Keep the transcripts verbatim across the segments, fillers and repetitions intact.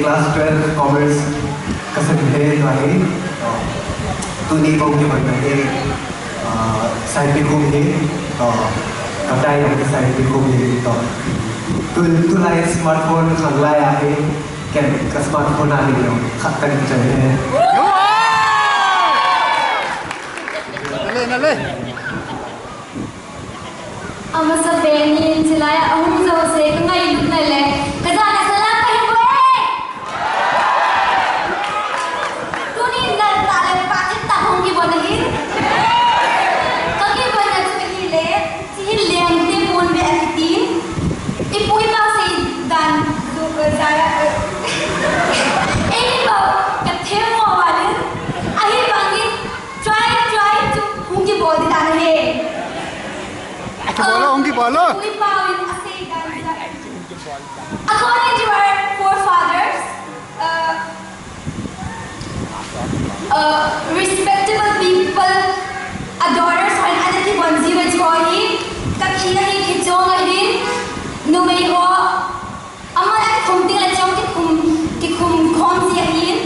Class twelve commerce ka sim he tua hi. Tuni bou kibol na hi, ah, Saipikhum hi, ah, ka tai jong Saipikhum hi, tua. Tu, tulai smartphone khang lai a hi, ken ka smartphone a hi jong khat kan chai he. Nale, nale. Amasa pen in, chulai a hung jouse ka ngailutna le ka jana sala ka hi boi. Tunin nal ta le pa khat ta hung kibol na hin. Ka kibol na chu hi le, chi hi leng te mun be a kiti. I pu i pa sei dan chu, eh, jaya, eh. Ei pa ka them mo wa le. Ahi bangin try, try to hung kibol di dan ahi. Hung kibol o, hung kibol o. Ui Paul in asei dan sa. According to our forefathers, uh, uh, respectable people, adorers, and other people, zero is holy, kakhina hi kichong ahin, numei ho, Amala kikhum ding a chong kikhum, kikhum khom ji ahin.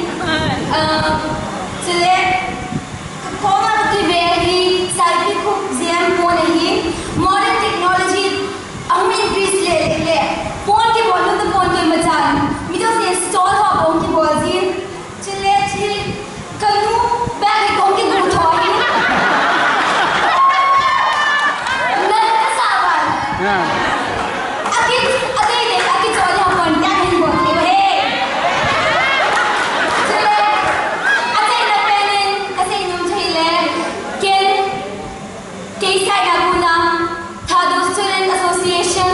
Ah, chule, ka khom a kive hi, Saipikhum jeng pon ahin. Modern technology ahung increase le, le, le. Phone kibol lut a phone kei machan. Mi jouse stall ho bou kibol jin. Chule chi, kanu bag hi kong kigu thoi. Nang kasa ban. Ah. Aki, aki de, aki choi ha kon ta hin bol thei he. Chule, achaina pen in, kasei nom chu hile, ken, kei saina kona, Thadou Student Association,